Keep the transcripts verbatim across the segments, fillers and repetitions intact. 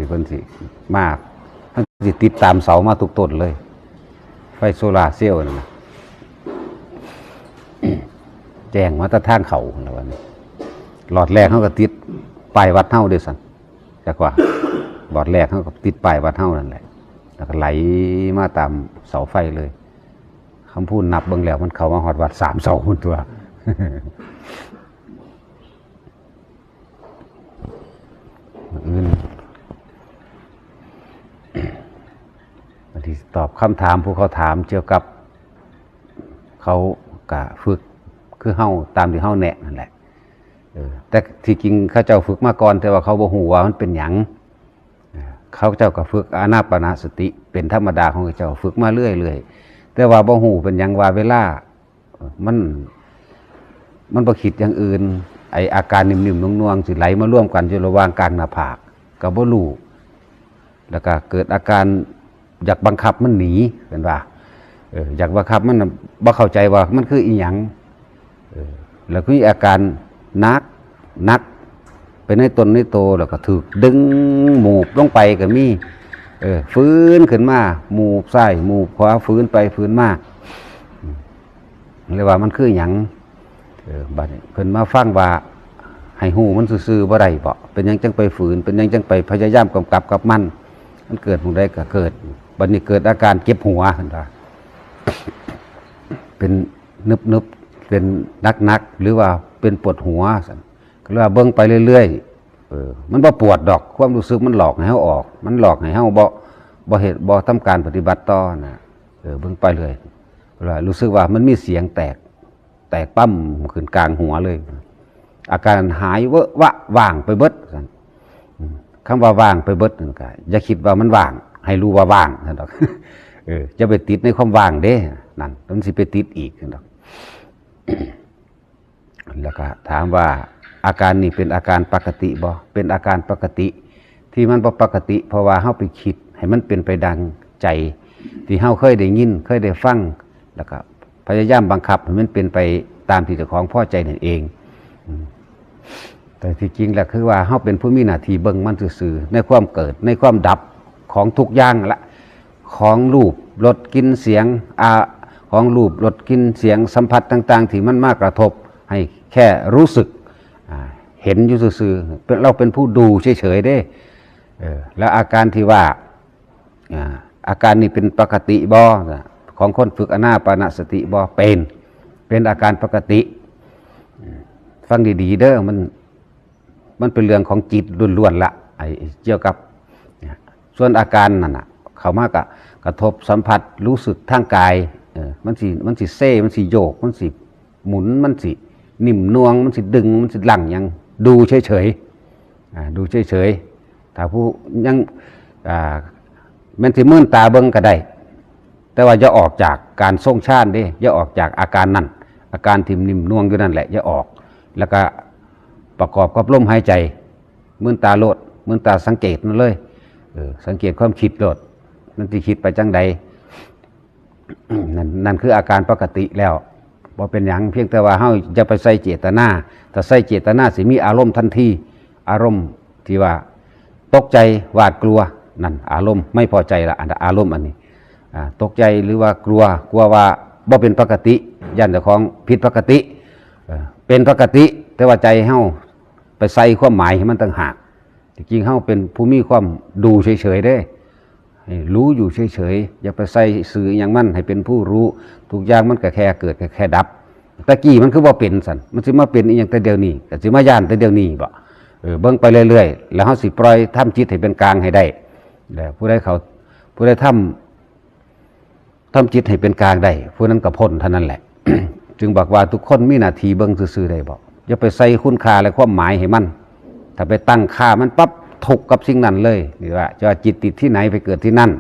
เพิ่นสิมา เพิ่นสิติดตามเสามาทุกต้นเลย ไฟโซลาร์เซลล์นั่นน่ะ แจ้งมาแต่ทางเขาแล้ววันนี้ หลอดแรกเขาก็ติดป้ายวัดเฮาเด้อสัน จักว่า หลอดแรกเขาก็ติดป้ายวัดเฮานั่นแหละ แล้วก็ไหลมาตามเสาไฟเลย คำพูดนับเบิ่งแล้วมันเข้ามาฮอดวัดสามเสาพุ้นตัว อื่น บางทีตอบคำถามผู้เขาถามเกี่ยวกับ เขากะฝึกคือเฮาตามที่เฮาแนะนั่นแหละ เออ แต่ที่จริงเขาเจ้าฝึกมาก่อน แต่ว่าเขาบ่ฮู้ว่ามันเป็นหยัง เออ เขาเจ้าก็ฝึกอานาปานสติเป็นธรรมดาของเขาเจ้า ฝึกมาเรื่อยๆ แต่ว่าบ่ฮู้เป็นหยังว่าเวลา มัน มันบ่คิดอย่างอื่น ไอ้อาการนิ่มๆ น่วงๆ สิไหลมารวมกันอยู่ระหว่างกลางหน้าผาก ก็บ่รู้ แล้วก็เกิดอาการอยากบังคับมันหนี เป็นว่า เออ อยากบังคับมันน่ะ บ่เข้าใจว่ามันคืออีหยัง เออ แล้วก็มีอาการหนัก หนัก ไปในตนในโต แล้วก็ถูกดึงหมูบลงไปก็มี เออ ฟื้นขึ้นมา หมูบซ้าย หมูบขวา ฟื้นไป ฟื้นมา อืม เรียกว่ามันคือหยัง เออ บัดนี้เพิ่นมาฟังว่า ให้ฮู้มันซื่อๆ บ่ได้บ่ เป็นหยังจังไปฝืน เป็นหยังจังไปพยายามกำกับกับมัน มันเกิดหม่องใดก็เกิด บัดนี้เกิดอาการเจ็บหัว เพิ่นว่า เป็นนึบๆ เป็นหนักๆ หรือว่าเป็นปวดหัว ซั่น ก็เลยว่าเบิ่งไปเรื่อยๆ เออ มันบ่ปวดดอก ความรู้สึกมันหลอกให้เฮาออก มันหลอกให้เฮาบ่ บ่เฮ็ด บ่ทำการปฏิบัติต่อนะ เออ เบิ่งไปเรื่อย เพิ่นว่ารู้สึกว่ามันมีเสียงแตก แตกปั๊มขึ้นกลางหัวเลย อาการหายเวอะวะว่างไปเบิด ซั่น อืม คำว่าว่างไปเบิดนั่นก็อย่าคิดว่ามันว่าง ให้รู้ว่าว่าง ซั่นดอก เออ อย่าไปติดในความว่างเด้ นั่น มันสิไปติดอีก ซั่นดอก แล้วก็ถามว่าอาการนี้เป็นอาการปกติบ่ เป็นอาการปกติ ที่มันบ่ปกติ เพราะว่าเฮาไปคิดให้มันเป็นไปดังใจ ที่เฮาเคยได้ยิน เคยได้ฟัง แล้วก็พยายามบังคับให้มันเป็นไปตามที่เจ้าของพอใจนั่นเอง อืม แต่ที่จริงแล้วคือว่าเฮาเป็นผู้มีหน้าที่เบิ่งมันซื่อๆ ในความเกิด ในความดับของทุกอย่างละ ของรูป รส กลิ่น เสียง อ่า ของรูป รส กลิ่น เสียง สัมผัสต่างๆ ที่มันมากระทบ ให้แค่รู้สึก อ่า เห็นอยู่ซื่อๆ เป็น เราเป็นผู้ดูเฉยๆ เด้ เออ แล้วอาการที่ว่า อ่า อาการนี้เป็นปกติบ่ ของคนฝึกอานาปานสติบ่ เป็น เป็นอาการปกติ อืม ฟังดีๆ เด้อ มัน มันเป็นเรื่องของจิตล้วนๆ ละ ไอ้เกี่ยวกับ เนี่ย ส่วนอาการนั่นน่ะ เข้ามาก็กระทบสัมผัสรู้สึกทางกาย เออ มันสิ มันสิเซ มันสิโยก มันสิหมุน มันสินิ่มนวล มันสิดึง มันสิลังหยัง ดูเฉยๆ อ่า ดูเฉยๆ ถ้าผู้ยัง อ่า แม่นสิมืนตาเบิ่งก็ได้ แต่ว่าอย่าออกจากการทรงฌานเด้ อย่าออกจากอาการนั่น อาการที่นิ่มนวลอยู่นั่นแหละ อย่าออก แล้วก็ประกอบกับลมหายใจ มืนตาโลด มืนตาสังเกตนั่นเลย เออ สังเกตความคิดโลด มันสิคิดไปจังใด นั่น นั่นคืออาการปกติแล้ว บ่เป็นหยัง เพียงแต่ว่าเฮาอย่าไปใส่เจตนา ถ้าใส่เจตนาสิมีอารมณ์ทันที อารมณ์ที่ว่าตกใจ หวาดกลัว นั่นอารมณ์ไม่พอใจละ อันอารมณ์อันนี้ อ่า ตกใจหรือว่ากลัว กลัวว่าบ่เป็นปกติ ย้านเจ้าของผิดปกติ เออ เป็นปกติ แต่ว่าใจเฮาไปใส่ความหมายให้มันต่างหาก ที่จริงเฮาเป็นผู้มีความดูเฉยๆ เด้ ให้รู้อยู่เฉยๆ อย่าไปใส่ซื่ออิหยังมัน ให้เป็นผู้รู้ ทุกอย่างมันก็แค่เกิด ก็แค่ดับ ตะกี้มันคือบ่เป็นซั่น มันสิมาเป็นอีหยังแต่เดี๋ยวนี้ ก็สิมาย้านแต่เดี๋ยวนี้บ่ เออ เบิ่งไปเรื่อยๆ แล้วเฮาสิปล่อยทำจิตให้เป็นกลางให้ได้ แล้วผู้ใดเขา ผู้ใดทำ ทำจิตให้เป็นกลางได้ ผู้นั้นก็พ้นเท่านั้นแหละ จึงบอกว่าทุกคนมีหน้าที่เบิ่งซื่อๆ ได้บ่ อย่าไปใส่คุณค่าและความหมายให้มัน ถ้าไปตั้งค่ามันปั๊บ ทุกข์กับสิ่งนั้นเลย นี่ว่า จะว่าจิตติดที่ไหนไปเกิดที่นั่น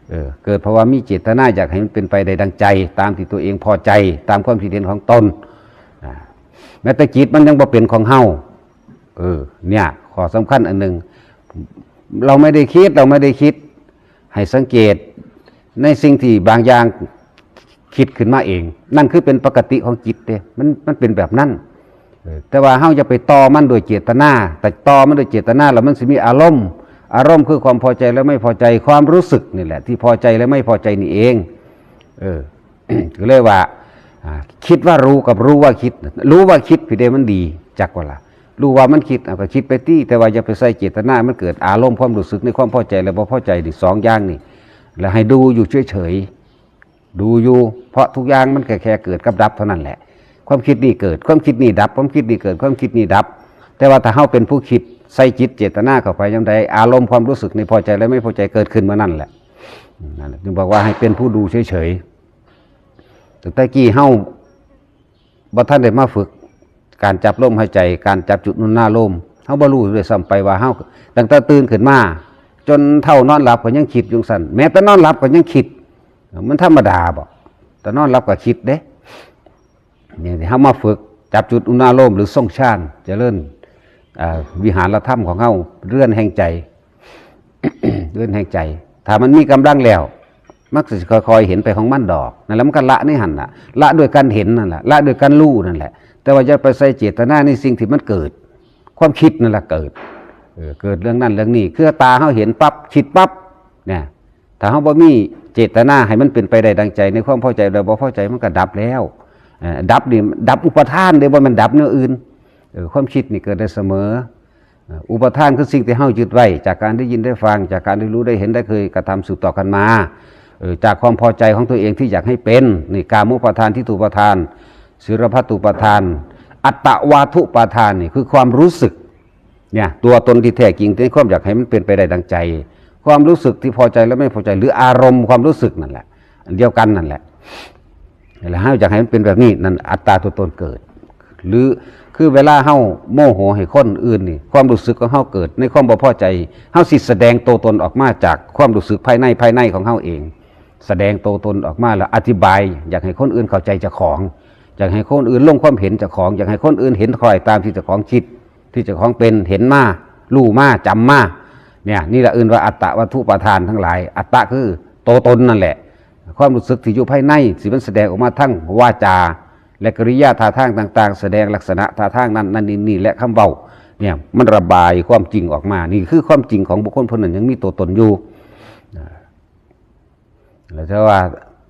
เออ เกิดเพราะว่ามีเจตนาอยากให้มันเป็นไปได้ดังใจ ตามที่ตัวเองพอใจ ตามความคิดเห็นของตน อ่า แม้แต่จิตมันยังบ่เป็นของเฮา เออ เนี่ย ข้อสำคัญอันหนึ่ง เราไม่ได้คิด เราไม่ได้คิด ให้สังเกตในสิ่งที่บางอย่างคิดขึ้นมาเอง นั่นคือเป็นปกติของจิตเด้ มัน มันเป็นแบบนั้น เออ แต่ว่าเฮาอย่าไปต่อมันโดยเจตนา แต่ต่อมันโดยเจตนาแล้วมันสิมีอารมณ์ อารมณ์คือความพอใจและไม่พอใจ ความรู้สึกนี่แหละที่พอใจและไม่พอใจนี่เอง เออ ก็เลยว่า อ่า คิดว่ารู้กับรู้ว่าคิด รู้ว่าคิดพี่เด้มันดี จักว่าล่ะ รู้ว่ามันคิด เอาก็คิดไปตี้ แต่ว่าอย่าไปใส่เจตนา มันเกิดอารมณ์ความรู้สึกในความพอใจและบ่พอใจนี่สองอย่างนี่ แล้วให้ดูอยู่เฉยๆ ดูอยู่ เพราะทุกอย่างมันแค่ แค่เกิดกับดับเท่านั้นแหละ ความคิดนี่เกิด ความคิดนี่ดับ ความคิดนี่เกิด ความคิดนี่ดับ แต่ว่าถ้าเฮาเป็นผู้คิด ใส่จิตเจตนาเข้าไปยามใด อารมณ์ความรู้สึกในพอใจและไม่พอใจเกิดขึ้นเมื่อนั้นแหละ นั่นแหละ จึงบอกว่าให้เป็นผู้ดูเฉยๆ ตั้งแต่กี้เฮาบ่ทันได้มาฝึก การจับลมหายใจ การจับจุดอุณาโลม เฮาบ่รู้ด้วยซ้ำไปว่าเฮา ตั้งแต่ตื่นขึ้นมา จนเฒ่านอนหลับก็ยังคิดอยู่ซั่น แม้แต่นอนหลับก็ยังคิด มันธรรมดาบ่ แต่นอนหลับก็คิดเด้ นี่เฮามาฝึกจับจุดอุณาโลมหรือทรงฌาน เจริญ อ่า วิหารธรรมของเฮา เรือนแห่งใจ เรือนแห่งใจ ถ้ามันมีกำลังแล้ว มันก็สิค่อยๆ เห็นไปของมันดอก นั่นแหละ มันก็ละในหั่นน่ะ ละด้วยการเห็นนั่นแหละ ละด้วยการรู้นั่นแหละ แต่ว่าอย่าไปใส่เจตนาในสิ่งที่มันเกิด ความคิดนั่นแหละเกิด เออ เกิดเรื่องนั้นเรื่องนี้ คือตาเฮาเห็นปั๊บ คิดปั๊บ เนี่ย ถ้าเฮาบ่มีเจตนาให้มันเป็นไปได้ดังใจ ในความพอใจและบ่พอใจ มันก็ดับแล้ว เอ่อ ดับนี่ ดับอุปาทานเด้ บ่แม่นดับแนวอื่น เออ ความคิดนี่เกิดได้เสมอ เอ่อ อุปาทานคือสิ่งที่เฮายึดไว้ จากการได้ยินได้ฟัง จากการได้รู้ได้เห็นได้เคยกระทำสืบต่อกันมา เออ จากความพอใจของตัวเองที่อยากให้เป็น นี่ กามุปาทาน ทิฏฐุปาทาน สีลพัตตุปาทาน อัตตวาทุปาทาน นี่คือความรู้สึก เนี่ย ตัวตนที่แท้จริงในความอยากให้มันเป็นไปได้ดังใจ ความรู้สึกที่พอใจและไม่พอใจ หรืออารมณ์ความรู้สึกนั่นแหละ อันเดียวกันนั่นแหละ แล้วเฮาอยากให้มันเป็นแบบนี้ นั่นอัตตาตัวตนเกิด หรือ คือเวลาเฮาโมโหให้คนอื่นนี่ ความรู้สึกของเฮาเกิดในความบ่พอใจ เฮาสิแสดงตัวตนออกมาจากความรู้สึกภายใน ภายในของเฮาเอง แสดงตัวตนออกมาแล้วอธิบาย อยากให้คนอื่นเข้าใจเจ้าของ อยากให้คนอื่นลงความเห็นเจ้าของ อยากให้คนอื่นเห็นคล้อยตามที่เจ้าของคิด ที่เจ้าของเป็น เห็นมา รู้มา จำมา เนี่ย นี่แหละเอิ้นว่าอัตตวัตถุปาทานทั้งหลาย อัตตะคือตัวตนนั่นแหละ ความรู้สึกที่อยู่ภายใน สิมันแสดงออกมาทั้งวาจา และกิริยาท่าทางต่างๆ แสดงลักษณะท่าทางนั้นนั่นนี่นี่และคำเว้า เนี่ย มันระบายความจริงออกมา นี่คือความจริงของบุคคลผู้นั้นยังมีตัวตนอยู่ อ่า แล้วถ้าว่า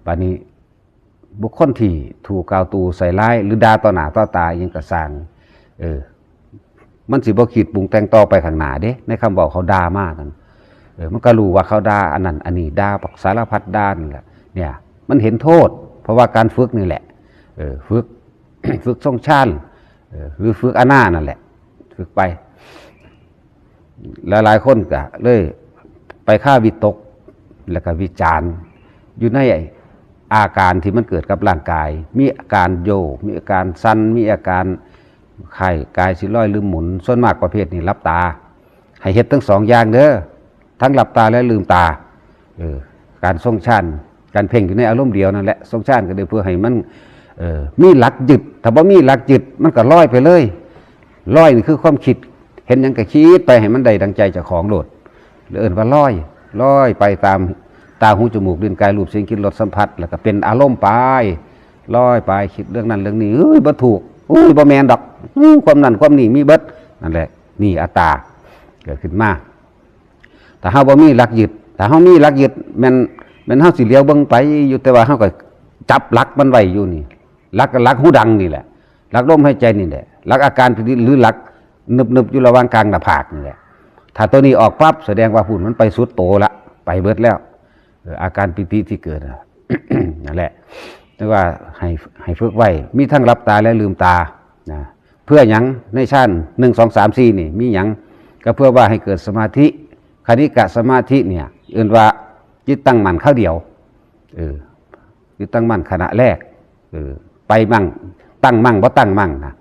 บัดนี้ บุคคลที่ถูกกล่าวตู่ใส่ร้าย หรือด่าต่อหน้าต่อตาอิหยังก็ซ่าง เออ มันสิบ่คิดปรุงแต่งต่อไปข้างหน้าเด้ ในคำเว้าเขาด่ามานั่น เออ มันก็รู้ว่าเขาด่าอันนั้นอันนี้ ด่าบักสารพัดด่านั่นแหละ เนี่ย มันเห็นโทษ เพราะว่าการฝึกนี่แหละ เออ ฝึก ฝึกทรงฌาน เออ หรือฝึกอานานั่นแหละ ฝึกไป หลายๆคนก็เลยไปคาวิตก แล้วก็วิจารณ์ อยู่ในอาการที่มันเกิดกับร่างกาย มีอาการโยก มีอาการสั่น มีอาการไข้ กายสิลอยลืมหมุน ส่วนมากประเภทนี้หลับตา ให้เฮ็ดทั้งสองอย่างเด้อ ทั้งหลับตาและลืมตา เออ การทรงฌาน การเพ่งอยู่ในอารมณ์เดียวนั่นแหละ ทรงฌานก็ได้เพื่อให้มัน เออ มีหลักยึด ถ้าบ่มีหลักยึด มันก็ลอยไปเลย ลอยนี่คือความคิด เห็นหยังก็คิดไปให้มันได้ดังใจเจ้าของโลด เอิ้นว่าลอย ลอยไปตามตา หู จมูก ลิ้น กาย รูป เสียง กลิ่น รส สัมผัส แล้วก็เป็นอารมณ์ไป ลอยไป คิดเรื่องนั้นเรื่องนี้ เอ้ย บ่ถูก อุ้ย บ่แม่นดอก อื้อ ความนั้นความนี้มีเบิด นั่นแหละ นี่อัตตา เกิดขึ้นมา ถ้าเฮาบ่มีหลักยึด ถ้าเฮามีหลักยึด แม่น แม่นเฮาสิเหลียวเบิ่งไปอยู่ แต่ว่าเฮาก็จับหลักมันไว้อยู่นี่ หลัก หลักหูดังนี่แหละ หลักลมหายใจนี่แหละ หลักอาการปีติ หรือหลักนึบๆอยู่ระหว่างกลางหน้าผากนี่แหละ ถ้าตัวนี้ออกปั๊บ แสดงว่าพุ้นมันไปสุดโตละ ไปเบิดแล้ว เออ อาการปีติที่เกิดอะ นั่นแหละ เรียกว่าให้ ให้ฝึกไว้ มีทั้งหลับตาและลืมตา นะ เพื่อหยัง ในฌาน หนึ่ง สอง สาม สี่ นี่ มีหยัง ก็เพื่อว่าให้เกิดสมาธิ คณิกะสมาธิเนี่ย เอิ้นว่าจิตตั้งมั่นคราวเดียว เออ จิตตั้งมั่นขณะแรก เออ ไปมั่ง ตั้งมั่ง บ่ตั้งมั่งนะ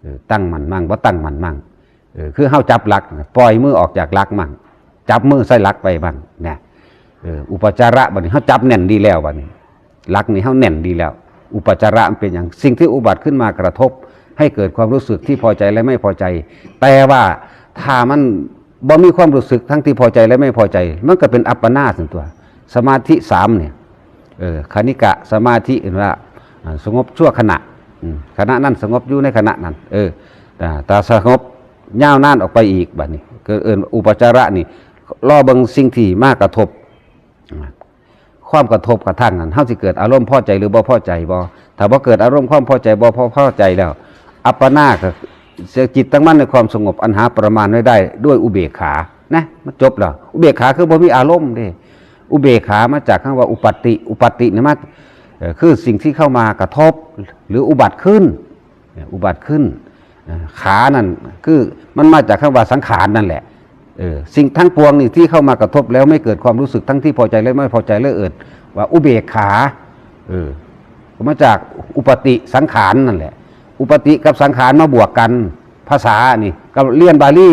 เออ ตั้งมั่นมั่ง บ่ตั้งมั่นมั่ง เออ คือเฮาจับหลักน่ะ ปล่อยมือออกจากหลักมั่ง จับมือใส่หลักไปมั่ง เนี่ย เออ อุปจาระบัดนี้เฮาจับแน่นดีแล้วบัดนี้ หลักนี่เฮาแน่นดีแล้ว อุปจาระมันเป็นหยัง สิ่งที่อุบัติขึ้นมากระทบ ให้เกิดความรู้สึกที่พอใจและไม่พอใจ แต่ว่าถ้ามันบ่มีความรู้สึกทั้งที่พอใจและไม่พอใจ มันก็เป็นอัปปนาซั่นตั๊ว สมาธิสามเนี่ย เออ คณิกะสมาธิ เห็นว่า อ่า สงบชั่วขณะ อืม ขณะนั้นสงบอยู่ในขณะนั้น เออ อ่า แต่สงบยาวนานออกไปอีกบัดนี้ ก็เอิ้นอุปจาระนี่ รอเบิ่งสิ่งที่มากระทบ ความกระทบกระทั่งนั้น เฮาสิเกิดอารมณ์พอใจหรือบ่พอใจบ่ ถ้าบ่เกิดอารมณ์ความพอใจ บ่พอ พอใจแล้ว อัปปนาก็ เสียจิตตั้งมั่นในความสงบอันหาประมาณไม่ได้ด้วยอุเบกขา นะ มันจบแล้ว อุเบกขาคือบ่มีอารมณ์เด้ อุเบกขามาจากคำว่าอุปปาติ อุปปาติเนี่ยมา เอ่อ คือสิ่งที่เข้ามากระทบ หรืออุบัติขึ้น เนี่ย อุบัติขึ้น อ่า ขานั่น คือมันมาจากคำว่าสังขารนั่นแหละ เออ สิ่งทั้งปวงนี่ที่เข้ามากระทบแล้วไม่เกิดความรู้สึกทั้งที่พอใจและไม่พอใจเลย เอิ้นว่าอุเบกขา เออ ก็มาจากอุปปาติสังขารนั่นแหละ อุปปาติกับสังขารมาบวกกัน ภาษานี่ก็เรียนบาลี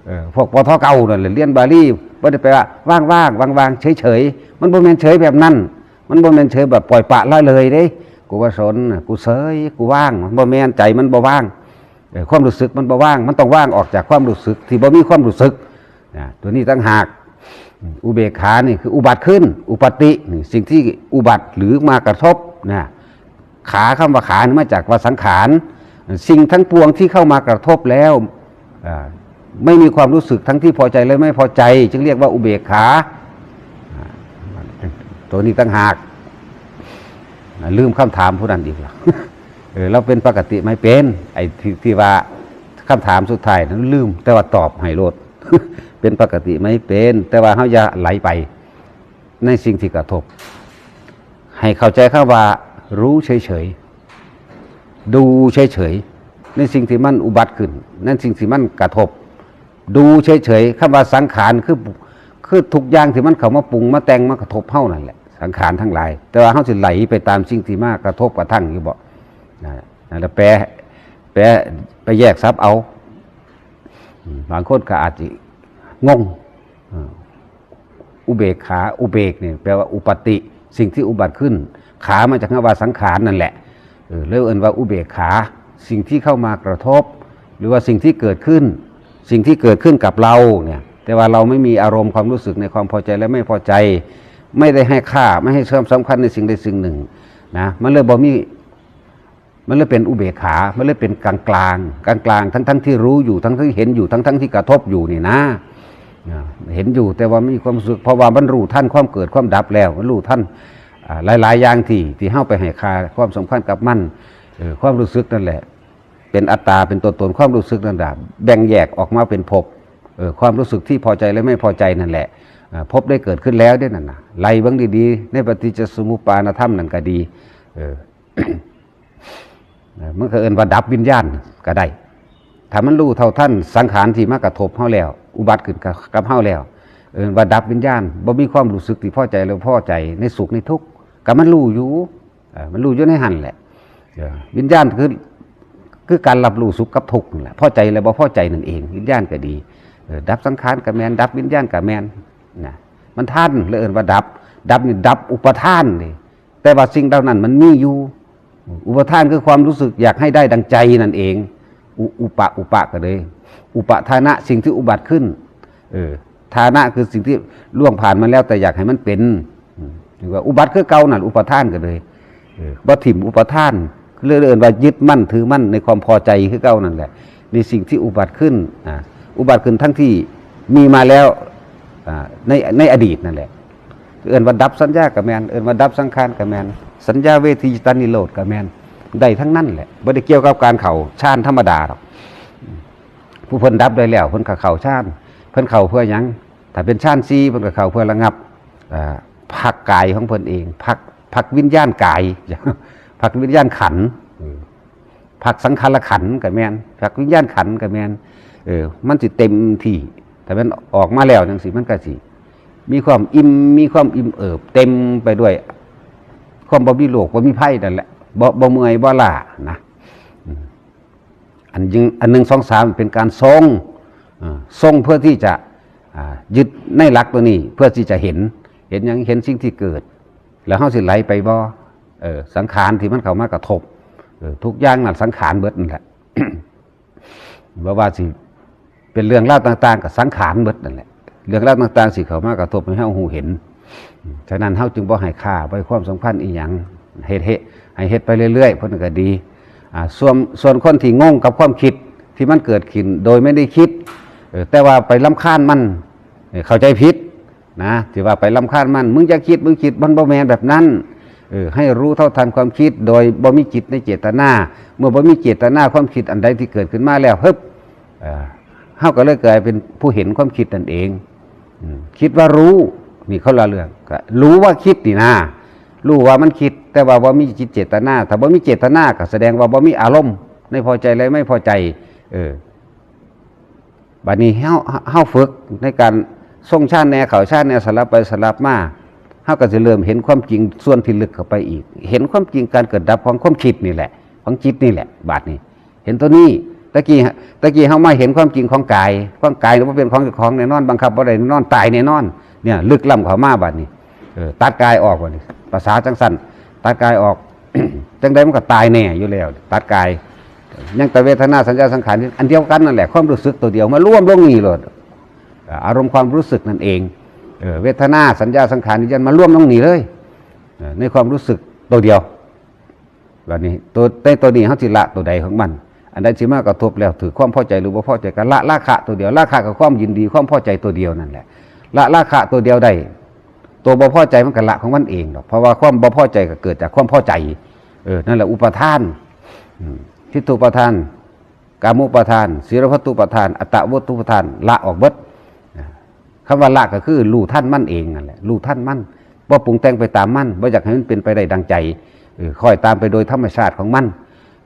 เออ พวก ปท เก่านั่นแหละ เรียนบาลี บ่ได้แปลว่าว่างๆ วางๆ เฉยๆ มันบ่แม่นเฉยแบบนั้น มันบ่แม่นเฉยแบบปล่อยปละละเลยเด้ กูบ่สน กูเฉย กูว่าง มันบ่แม่น ใจมันบ่ว่าง เออ ความรู้สึกมันบ่ว่าง มันต้องว่างออกจากความรู้สึกที่บ่มีความรู้สึก นะ ตัวนี้ต่างหาก อุเบกขานี่คืออุบัติขึ้น อุปปาตินี่สิ่งที่อุบัติหรือมากระทบ นะ ขา คำว่าขานี่มาจากว่าสังขาร สิ่งทั้งปวงที่เข้ามากระทบแล้ว อ่า ไม่มีความรู้สึกทั้งที่พอใจและไม่พอใจ จึงเรียกว่าอุเบกขา อ่า ตัวนี้ต่างหาก อ่า ลืมคำถามผู้นั้นอีกแล้ว เออ เราเป็นปกติไหม เป็น ไอ้ที่ ที่ว่าคำถามสุดท้ายนั้นลืม แต่ว่าตอบให้โลด เป็นปกติไหม เป็น แต่ว่าเฮาอย่าไหลไปในสิ่งที่กระทบ ให้เข้าใจคำว่ารู้เฉยๆ ดูเฉยๆ ในสิ่งที่มันอุบัติขึ้น ในสิ่งที่มันกระทบ ดูเฉยๆ คำว่าสังขารคือ คือทุกอย่างที่มันเข้ามาปรุงมาแต่งมากระทบเฮานั่นแหละ สังขารทั้งหลาย แต่ว่าเฮาสิไหลไปตามสิ่งที่มากระทบกระทั่งอยู่บ่ นั่นแหละ นั่นแหละ แปล แปล ไปแยกศัพท์เอา อืม บางคนก็อาจสิงง อ่า อุเบกขา อุเบกเนี่ยแปลว่าอุปปาติ สิ่งที่อุบัติขึ้น ขามาจากคำว่าสังขารนั่นแหละ เออ เลยเอิ้นว่าอุเบกขา สิ่งที่เข้ามากระทบ หรือว่าสิ่งที่เกิดขึ้น สิ่งที่เกิดขึ้นกับเราเนี่ย แต่ว่าเราไม่มีอารมณ์ความรู้สึกในความพอใจและไม่พอใจ ไม่ได้ให้ค่า ไม่ให้ความสำคัญในสิ่งใดสิ่งหนึ่ง นะ มันเลยบ่มี มันเลยเป็นอุเบกขา มันเลยเป็นกลางๆ กลางๆ ทั้งๆ ที่รู้อยู่ ทั้งๆ ที่เห็นอยู่ ทั้งๆ ที่กระทบอยู่นี่นะ อ่า เห็นอยู่ แต่ว่ามีความรู้สึก เพราะว่ามันรู้ทันความเกิดความดับแล้ว มันรู้ทัน อ่า หลายๆ อย่างที่ ที่เฮาไปให้ค่าความสำคัญกับมัน เออ ความรู้สึกนั่นแหละ เป็นอัตตา เป็นตัวตน ความรู้สึกนั่นแหละ แบ่งแยกออกมาเป็นภพ เออ ความรู้สึกที่พอใจและไม่พอใจนั่นแหละ อ่า ภพได้เกิดขึ้นแล้วเด้นั่นน่ะ ไล่เบิ่งดีๆ ในปฏิจจสมุปปาทธรรมนั่นก็ดี เออ เออ มันก็เอิ้นว่าดับวิญญาณก็ได้ ถ้ามันรู้เท่าทันสังขารที่มากระทบเฮาแล้ว อุบัติขึ้นกับ กับเฮาแล้ว เอิ้นว่าดับวิญญาณ บ่มีความรู้สึกที่พอใจหรือพอใจในสุขในทุกข์ ก็มันรู้อยู่ เออ มันรู้อยู่ในหั่นแหละ เออ วิญญาณคือ คือการรับรู้สุขกับทุกข์นั่นแหละ พอใจและบ่พอใจนั่นเอง วิญญาณก็ดี เออ ดับสังขารก็แม่น ดับวิญญาณก็แม่น นะ มันทัน เลยเอิ้นว่าดับ ดับนี่ดับอุปาทานนี่ แต่ว่าสิ่งเหล่านั้นมันมีอยู่ อุปาทานคือความรู้สึกอยากให้ได้ดังใจนั่นเอง อุ อุปะ อุปะก็เลย อุปะทานะ สิ่งที่อุบัติขึ้น เออ ทานะคือสิ่งที่ล่วงผ่านมาแล้ว แต่อยากให้มันเป็น อืม หรือว่าอุบัติคือเก่านั่น อุปาทานก็เลย เออ บ่ถิ่มอุปาทาน เลยเอิ้นว่ายึดมั่นถือมั่นในความพอใจคือเก่านั่นแหละ ในสิ่งที่อุบัติขึ้น อ่า อุบัติขึ้นทั้งที่มีมาแล้ว อ่า ใน ในอดีตนั่นแหละ เอิ้นว่าดับสัญญาก็แม่น เอิ้นว่าดับสังขารก็แม่น สัญญาเวทยิตานิโรธก็แม่น ได้ทั้งนั้นแหละ บ่ได้เกี่ยวกับการเข้าฌานธรรมดาหรอก ผู้เพิ่นดับได้แล้ว เพิ่นก็เข้าฌาน เพิ่นเข้าเพื่อหยัง ถ้าเป็นฌานสี่ เพิ่นก็เข้าเพื่อระงับ อ่า พักกายของเพิ่นเอง พัก พักวิญญาณกาย พักวิญญาณขันธ์ เออ พักสังขารขันธ์ก็แม่น พักวิญญาณขันธ์ก็แม่น เออ มันสิเต็มที่ ถ้ามันออกมาแล้วจังซี่ มันก็สิมีความอิ่ม มีความอิ่มเอิบ เต็มไปด้วยความบ่มีโรค บ่มีภัยนั่นแหละ บ่ บ่เมื่อย บ่ล้านะ อืม อันยิง อันหนึ่ง สอง สาม เป็นการทรง อ่า ทรงเพื่อที่จะ อ่า ยึดในหลักตัวนี้ เพื่อที่จะเห็น เห็นหยัง เห็นสิ่งที่เกิด แล้วเฮาสิไหลไปบ่ เออ สังขารที่มันเข้ามากระทบ เออ ทุกอย่างนั่นสังขารเบิดนั่นแหละ บ่ว่าสิเป็นเรื่องราวต่างๆ ก็สังขารเบิดนั่นแหละ เรื่องราวต่างๆ สิเข้ามากระทบให้เฮาฮู้เห็น ฉะนั้นเฮาจึงบ่ให้ค่า บ่ให้ความสำคัญอีหยัง เฮ็ด เฮ็ด ให้เฮ็ดไปเรื่อยๆ เพิ่นก็ดี อ่า ส่วน ส่วนคนที่งงกับความคิดที่มันเกิดขึ้นโดยไม่ได้คิด เออ แต่ว่าไปรำคาญมัน เออเข้าใจผิดนะ ที่ว่าไปรำคาญมัน มึงจะคิด มึงคิด มันบ่แม่นแบบนั้น เออ ให้รู้เท่าทันความคิด โดยบ่มีจิตในเจตนา เมื่อบ่มีเจตนา ความคิดอันใดที่เกิดขึ้นมาแล้ว ฮึบ เอ่อ เฮาก็เลยกลายเป็นผู้เห็นความคิดนั่นเอง อืม คิดว่ารู้ นี่คนละเรื่อง ก็รู้ว่าคิดนี่นะ รู้ว่ามันคิด แต่ว่าบ่มีจิตเจตนา ถ้าบ่มีเจตนา ก็แสดงว่าบ่มีอารมณ์ในพอใจและไม่พอใจ เออ บัดนี้เฮา เฮาฝึกในการทรงฌานแหน่ เข้าฌานแหน่ สลับไปสลับมา เฮาก็สิเริ่มเห็นความจริงส่วนที่ลึกเข้าไปอีก เห็นความจริงการเกิดดับของความคิดนี่แหละ ของจิตนี่แหละ บัดนี้ เห็นตัวนี้ ตะกี้ ตะกี้เฮามาเห็นความจริงของกาย ของกายนี่บ่เป็นของเจ้าของแน่นอน บังคับบ่ได้แน่นอน ตายแน่นอน เนี่ย ลึกล้ำเข้ามาบัดนี้ เออ ตัดกายออกบัดนี้ ภาษาจังซั่น ตัดกายออก จังใดมันก็ตายแน่อยู่แล้ว ตัดกาย ยังแต่เวทนา สัญญา สังขาร อันเดียวกันนั่นแหละ ความรู้สึกตัวเดียว มารวมลงนี่โลด อารมณ์ความรู้สึกนั่นเอง เออ เวทนา สัญญา สังขาร วิญญาณ มารวมลงนี่เลย เออ ในความรู้สึกตัวเดียว บัดนี้ ตัว ในตัวนี้เฮาสิละตัวใดของมัน อันใดสิมากระทบแล้วถือความพอใจหรือบ่พอใจ ก็ละราคะตัวเดียว ราคะกับความยินดี ความพอใจตัวเดียวนั่นแหละ ละราคะตัวเดียวได้ ตัวบ่พอใจมันก็ละของมันเองดอก เพราะว่าความบ่พอใจก็เกิดจากความพอใจ เออ นั่นแหละอุปาทาน อืม ทิฏฐุปาทาน กามุปาทาน สีลพัตตุปาทาน อัตตวัตตุปาทาน ละออกเบิด คำว่าละก็คือรู้ทันมันเองนั่นแหละ รู้ทันมัน บ่ปรุงแต่งไปตามมัน บ่อยากให้มันเป็นไปได้ดังใจ เออ คอยตามไปโดยธรรมชาติของมัน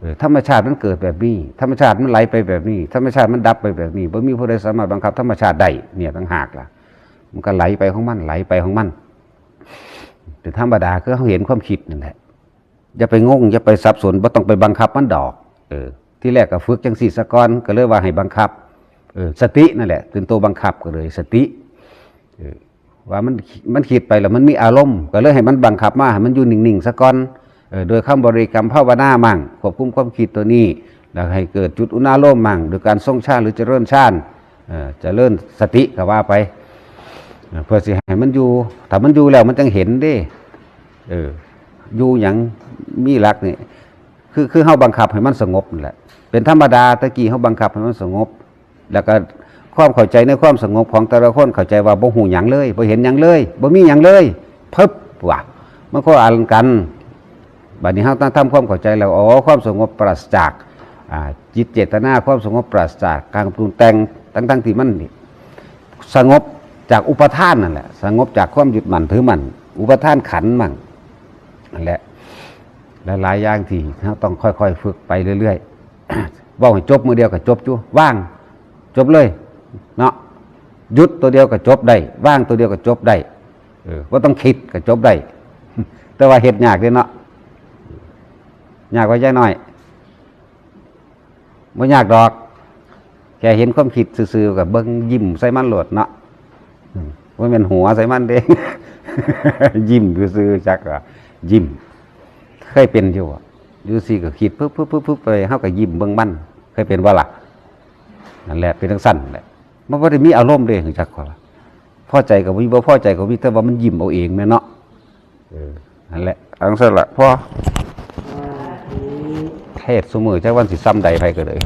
เออ ธรรมชาติมันเกิดแบบนี้ ธรรมชาติมันไหลไปแบบนี้ ธรรมชาติมันดับไปแบบนี้ บ่มีผู้ใดสามารถบังคับธรรมชาติได้ เนี่ยต่างหากล่ะ มันก็ไหลไปของมัน ไหลไปของมัน เป็นธรรมดา คือเฮาเห็นความคิดนั่นแหละ อย่าไปงง อย่าไปสับสน บ่ต้องไปบังคับมันดอก เออ ที่แรกก็ฝึกจังซี่ซะก่อน ก็เลยว่าให้บังคับ เออ สตินั่นแหละ เป็นตัวบังคับ ก็เลยสติ เออ ว่ามัน มันคิดไปแล้วมันมีอารมณ์ ก็เลยให้มันบังคับมา ให้มันอยู่นิ่งๆซะก่อน เออ โดยคำบริกรรมภาวนามั่ง ควบคุมความคิดตัวนี้ แล้วให้เกิดจุดอุณาโลมมั่ง โดยการทรงฌานหรือเจริญฌาน เออ เจริญสติก็ว่าไป เออ เพื่อสิให้มันอยู่ ถ้ามันอยู่แล้วมันจังเห็นเด้ เออ อยู่หยัง มีหลักนี่ คือ คือเฮาบังคับให้มันสงบนั่นแหละ เป็นธรรมดา ตะกี้เฮาบังคับให้มันสงบ แล้วก็ความเข้าใจในความสงบของแต่ละคน เข้าใจว่าบ่ฮู้หยังเลย บ่เห็นหยังเลย บ่มีหยังเลย พึบ ว่ะ มันคนละอันกัน บัดนี้เฮาต้องทำความเข้าใจแล้ว อ๋อ ความสงบปราศจาก อ่า จิตเจตนา ความสงบปราศจากการปรุงแต่ง ทั้งๆที่มันนี่ สงบจากอุปาทานนั่นแหละ สงบจากความยึดมั่นถือมั่น อุปาทานขันธ์มั่ง นั่นแหละ หลายๆอย่างที่เฮาต้องค่อยๆฝึกไปเรื่อยๆ เว้าให้จบมื้อเดียวก็จบอยู่ ว่าง จบเลย เนาะ หยุดตัวเดียวก็จบได้ ว่างตัวเดียวก็จบได้ เออ บ่ต้องคิดก็จบได้ แต่ว่าเฮ็ดยากเด้เนาะ ยากกว่ายายน้อย บ่ยากดอก แค่เห็นความคิดซื่อๆ ก็เบิ่งยิ้มใส่มันโลดเนาะ อืม บ่แม่นหัวใส่มันเด้ ยิ้มซื่อๆ จักว่ายิ้ม เคยเป็นอยู่บ่ อยู่ซี่ก็คิดปึ๊บๆๆๆ ไป เฮาก็ยิ้มเบิ่งมัน เคยเป็นบ่ล่ะ นั่นแหละ เป็นจั่งซั้นแหละ มันบ่ได้มีอารมณ์เด้ จักว่า พอใจก็มี บ่พอใจก็มี แต่ว่ามันยิ้มเอาเองแม่นเนาะ เออ นั่นแหละ เอาจั่งซั้นล่ะ พอ เทศน์ซุมื้อจักวันสิซ่ำใดไผก็เลย